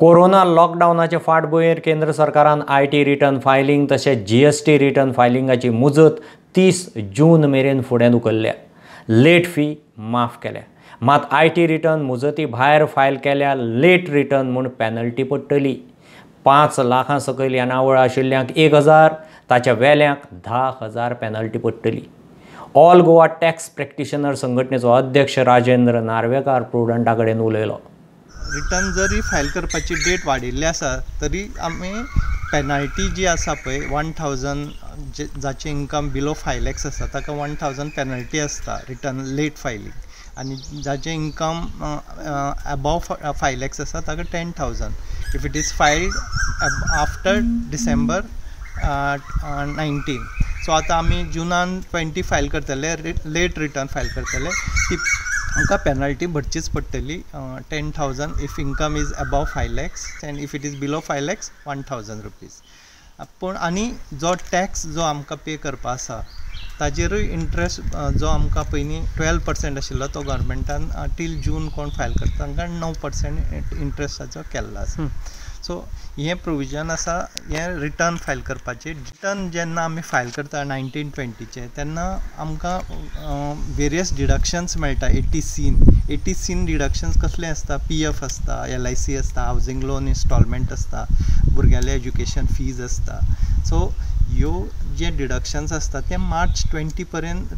Corona लॉकडावनाचे फाटभुंयेर केंद्र सरकारान IT return filing तशेंच जीएसटी रिटर्न फायलिंगाची मुजत 30 जून मेरेन फुडें धुकल्ल्या. लेट फी माफ केल्या. मात IT return मुजती भायर फायल केल्यार लेट रिटर्न म्हूण पॅनल्टी पडटली. 5 लाखां सकयल येणावळ आशिल्ल्यांक 1000, ताच्या वेल्यांक 10,000 पॅनल्टी पडटली. ऑल गोवा टॅक्स प्रॅक्टिशनर संघटनेचो अध्यक्ष राजेंद्र नार्वेकार प्रुडंटा कडेन उलयलो. रिटर्न जरी फायल करपाची डेट वाडिल्ली आसा तरी आमी पेनल्टी जी आसा पळय 1000, जाचें इन्कम बिलो 5 लॅक्स आसा ताका 1000 पेनल्टी आसता रिटर्न लेट फायलींग, आनी जाचें इन्कम एबव 5 लॅक्स आसा ताका 10,000 if it is filed after December 19. So आतां आमी जुनान 20 फायल करतले, लेट रिटर्न फायल करतले, ती आमकां पेनल्टी भरचीच पडटली 10,000 if income is above 5 lakhs and if it is below 5 lakhs 1000 rupees. पूण आनी जो टॅक्स जो आमकां पे करपा आसा ताजेरूय इंट्रस्ट जो आमकां पयलीं 12% आशिल्लो तो गव्हर्मेंटान टील जून कोण फायल करता तांकां 9% इंट्रस्टाचो केल्लो आसा. सो हें प्रोविजन आसा हें रिटर्न फायल करपाचें. रिटर्न जेन्ना आमी फायल करता 19-20 तेन्ना आमकां वेरियस डिडक्शन्स मेळटा. 80C deductions कसले आसता, PF आसता, LIC आसता, हावजींग लोन इन्स्टॉलमेंट आसता, भुरग्यांले एज्युकेशन फीज आसता. सो ह्यो जे डिडक्शन्स आसता ते मार्च 20 पर्यंत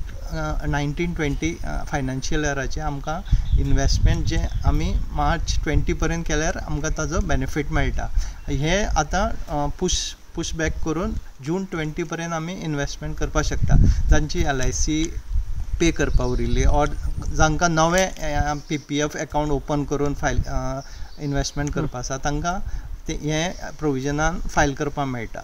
19-20 फायनान्शियल इयराचे आमकां इन्वेस्टमेंट जे आमी मार्च 20 पर्यंत केल्यार आमकां ताजो बेनिफीट मेळटा. हे आतां पुश बॅक करून जून 20 पर्यंत आमी इन्वेस्टमेंट करपाक शकता. जांची LIC पे करपा उरिल्ली ऑर जांकां नवें PPF account open करून फायल इन्वेस्टमेंट करपा आसा तांकां हें प्रोविजनान फायल करपाक मेळटा.